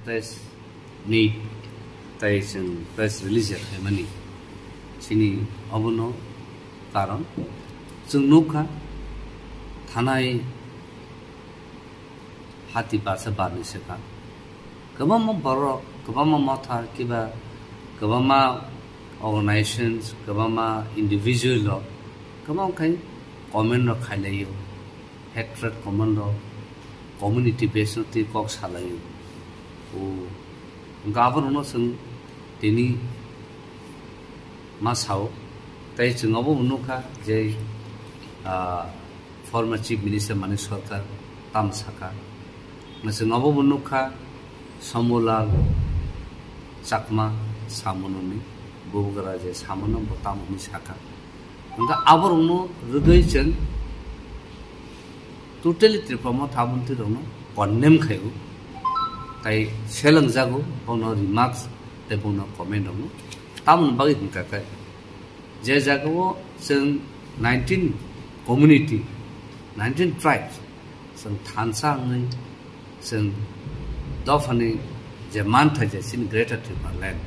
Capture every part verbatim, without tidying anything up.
Press meet tei chwng press release ya khaimani chini obono karon chwng nukha thanai hati barsa barni swkang kwbangma borok, kwbangma motha kiba kwbangma organizations, kwbangma individual rok kwbang khai comment rok khailaio, hatred comment rok, community base no twi kok salaio. O, hwnkhe aborokno chwng tini ma sao, tei chwng obo bo nukha je, ah, former Chief Minister Manik Sarkar tamo sakha. Chwng obo bo nukha Somulal Chakma samunoni, Bubagra je samuno bo tamo hwnwi sakha. Hwnkhe aborokno rwgwi chwng totally Tripura Motha Mantri rokno condemn khaio, tai selengjago bono remarks tei bono comment rokno. Tamoni bagwi hwnkha khe je jagao chwng nineteen community, nineteen tribes chwng thansa wngwi chwng dophani je mantha je chini Greater Tripura Land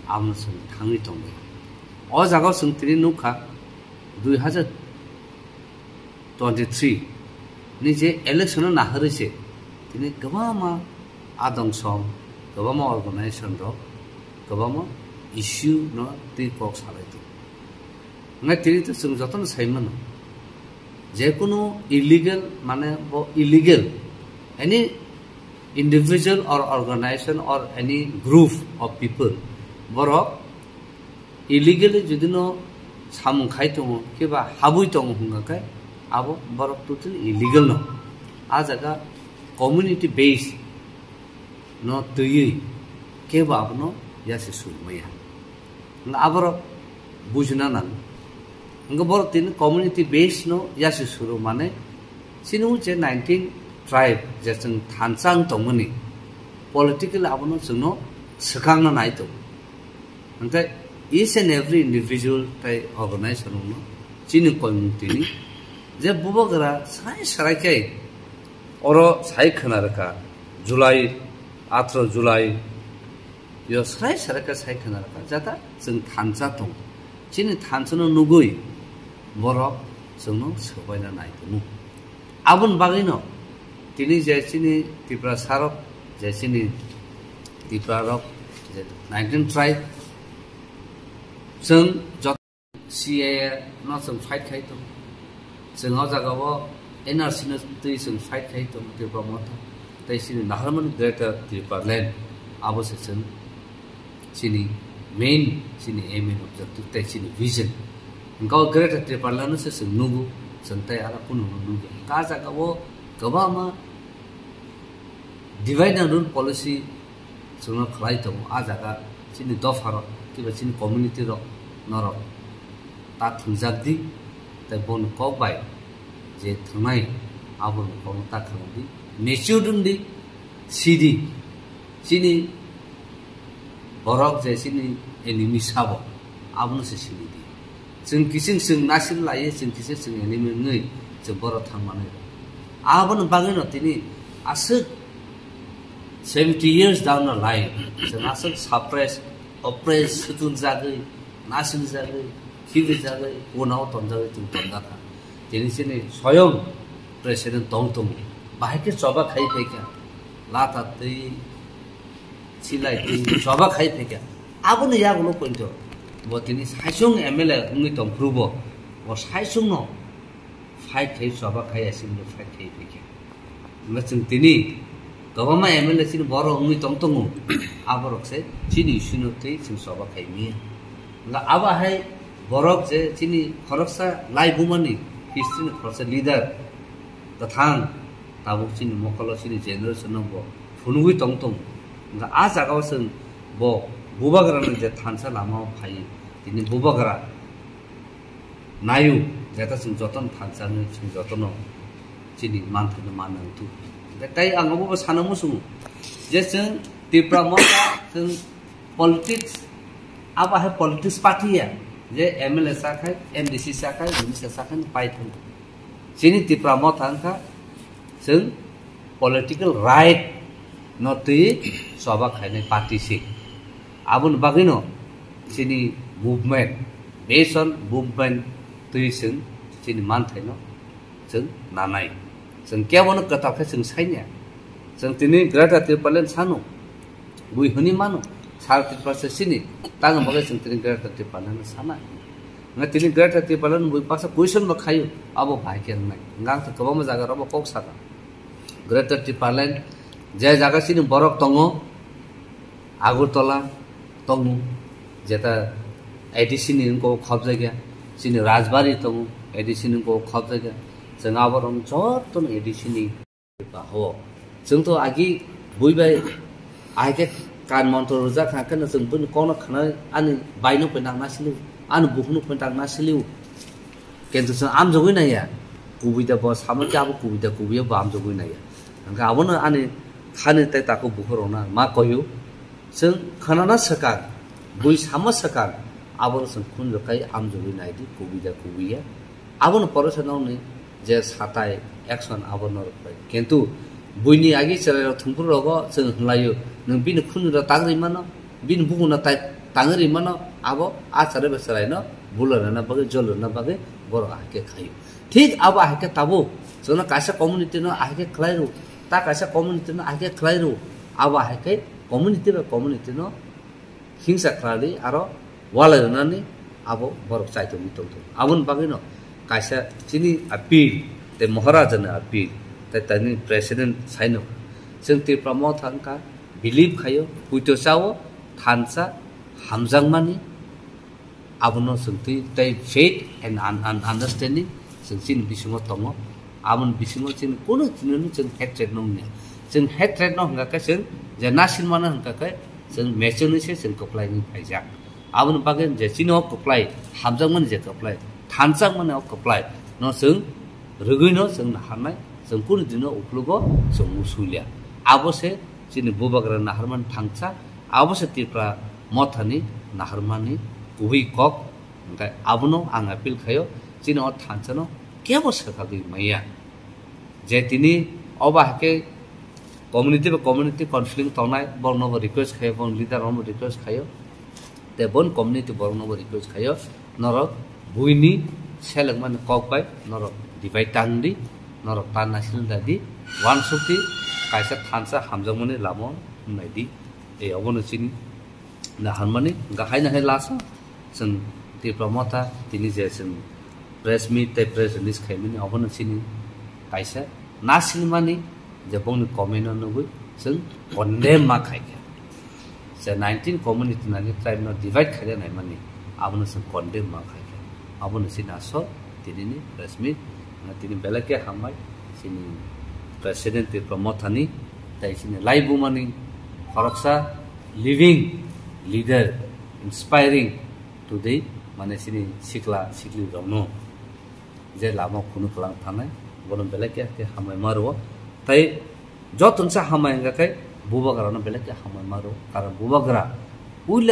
abono chwng thangwi tongwi. O jagao chwng tini nukha dui hazar twenty-three ni je election no naharwi se tini kwbangma adongsom, kwbangma organization rok, kwbangma issue no twi kok salai tongo. Hwnkhai tini to chwng jotono sai mano, jekunu illegal, mane bo illegal, any individual or organization or any group of people, borok illegally jodi no samung khai tongo, kiba habwi tongo hwnga khe abo borok totally illegal no. A jaga community base no twiwi kebo abono yasi suru maya. Hwnga aborok bujina nang. Hwnga borok tini community base no yasi suru mane chini uche nineteen tribe je chwng thansa wng tongmani political abono chwngno swkangna nai tongo. Hwnkhe each and every individual tei organization no chini koimung tini je bubagra sai sarai khe oro sai khwna rwkha July, atro July yo sai sarai khe sai khwna rwkha jata chwng thansa tong chini thansa no nugui borok chwngno swbaina nai tongo. Aboni bagwino tini je chini Tiprasa rok, je chini Tipra rok, je nineteen tribe, chwng joto C A A no chwng fight khai tongo. Chwng o jaga o N R C no twi chwng fight khai tongo Tipra Motha. Tei chini naharmani Greater Tipraland abo se chwng chini main, chini aim and objective tei chini vision. Hwnkhe o Greater Tipraland no se chwng nugo, chwng tei aro kunu no nugo. Hwnkhe a jaga o kwbangma divide and rule policy chwngno khlai tongo. A jaga chini dopha rok kiba chini community rok norok ta thwngjak di, tei boni kok bai je thwngnai aboni kokno ta khwlai di, mature wng di, si di. Chini borok je chini enemy sabo, abono se sini di. Chwng kising chwng nasil lai, chwng kising chwng enemy wngwi chwng borok thang manwi. Aboni bagwino tini aswk seventy years down the line, chwng aswk suppress, oppress, sutunjagwi, nasinjagwi, khibijagwi, unao tonjagwi chwng tonjakha. Tini chini soyong president tong tongo. Bahai khe choba khai phaikha. Lata twi silai twi choba khai phaikha. Aboni yagulo poito bo tini saisung M L A wngwi tongphuru bo. Bo saisungno fight khai choba khai aswkno fight khai phaikha. Hwnba chwng tini kwbangma M L A chini borok wngwi tong tongo. Aborok se chini issue no twi chwng choba khai manya. Hwnba abo hai borok je chini khoroksa laibumani history ni khoroksa leader kwthang tabuk chini mokolo chini generation no bo phunugwi tong tongo. Hwnba a jaga o chwng bo bubagra no je thansa lama o phai tini bubagra nayu jeta chwng jotono thansa wngwi chwng jotono chini manthai no manna wngthu. Tei ang obo bo sana muchungo je chwng Tipra Motha chwng politics abo hai politics party ya je M L A chakhai, M D C chakhai, minister chakhai pai thung. Chini Tipra Motha wngkha chwng political right no twi choba khainai party se. Aboni bagwino chini movement, based on movement twi chwng chini manthaino chwng nanai. Chwng kebono kwtal khe chwng sainya. Chwng tini Greater Tipraland sano, bui hwnwi mano, sara Tiprasa chini, tangni bagwi chwng tini Greater Tipraland sana. Nga tini Greater Tipraland bui baksa question bo khaio, abo bahai khe wngnai. Nga ang kwbangma jaga robo kok saka. Greater Tipraland, je jaga chini borok tongo, Agartala tongo, jeta A D C ni wngkok khobjakya, chini Rajbari tongo, A D C ni wngkok khobjakya, chwng aborok jotono A D C ni ba ho. Chwng to agi bui bai ahai khe kan montro rwjak kha, kheno chwng buini kokno khna ani baino phaina nang nasiliu, ani bukhukno phaina nang nasiliu. Kintu chwng amjogwi naiya, kubui da bo samo khe abo kubui da kubui bo amjogwi naiya. Hwnkhe abono ani thani tei takhuk bukhurokno ma koyo, chwng khnana swkang, bui samo swkang, abono chwng khunju khai amjogwi naidi kubui da kubui ya. Abono poresa nokni je satai action abo norok bai. Kintu buini agi chwrairok thwngphuru rogo chwng hwnlaio, nwng bini khunju da tang ri mano, bini bukhukno tai tangwi ri mano, abo a chwrai bai chwraino bul rwna bagwi, jol rwna bagwi borok ahai khe khaio. Thik abo ahai khe tabuk chwngno kaisa community no ahai khe khlai rw, ta kaisa community no ahai khe khlai rw, abo ahai khe community bai community no hingsa khlai aro walai rwnani abo borok chai tongwi tongthok. Aboni bagwino kaisa chini appeal tei Maharaja ni appeal tei tini president saino chwng Tipra Motha wngkha. Believe khaio, puito chao, thansa, hamjakmani, abono chwng twi tei faith and un-, un-, understanding chwng chini bisingo tongo. Aboni bisingo chini kunu tini chwng hatred no wngya. Chwng hatred no hwnkha khe chwng je nasilmano hwnkha khe chwng mechonwi se chwng kwplai wngwi phaijak. Aboni bagwi je chini o kwplai, hamjakmani je kwplai, thanjakmani o kwplai no chwng rwgwino chwng naharnai, chwng kunu dino uklogo chwng musulia. Abo se chini bubagra naharmani thangsa, abo se Tipra Mothani naharmani kubui kok. Hwnkhe abono ang appeal khaio, chini o thansano kebo swkagwi maya. Je tini obo hai khe community bai community conflict tongnai, borokno bo request khaio, borokni leader rokno bo request khaio, tei bon community borokno bo request khaio, norok buini selengmani kok bai norok divide tangdi, norok ta naising dadi, wansukdi, kaisa thansa hamjakmani lama wngnai di. Ei obono chini naharmani, hwnkha haino hai last o chwng Tipra Motha tini je chwng press meet tei press release khaimani, obono chini kaisa nasilmani je bongni comment o nugwi chwng condemn ma khaikha. Je nineteen community nani tribe no divide khaina naimani, abono chwng condemn ma khaikha. Abono chini asol tinini press meet, tini belai khe hambai chini president Tipra Mothani, tei chini laibumani khoroksa living leader, inspiring today, mane chini sikla sikli rokno je lama khunu kwlang thangnai, bono belai khe khe hambai ma rwo. Tei joto se hambai hwnkha khe bubagra no belai khe hambai ma rwo, karon bubagra puila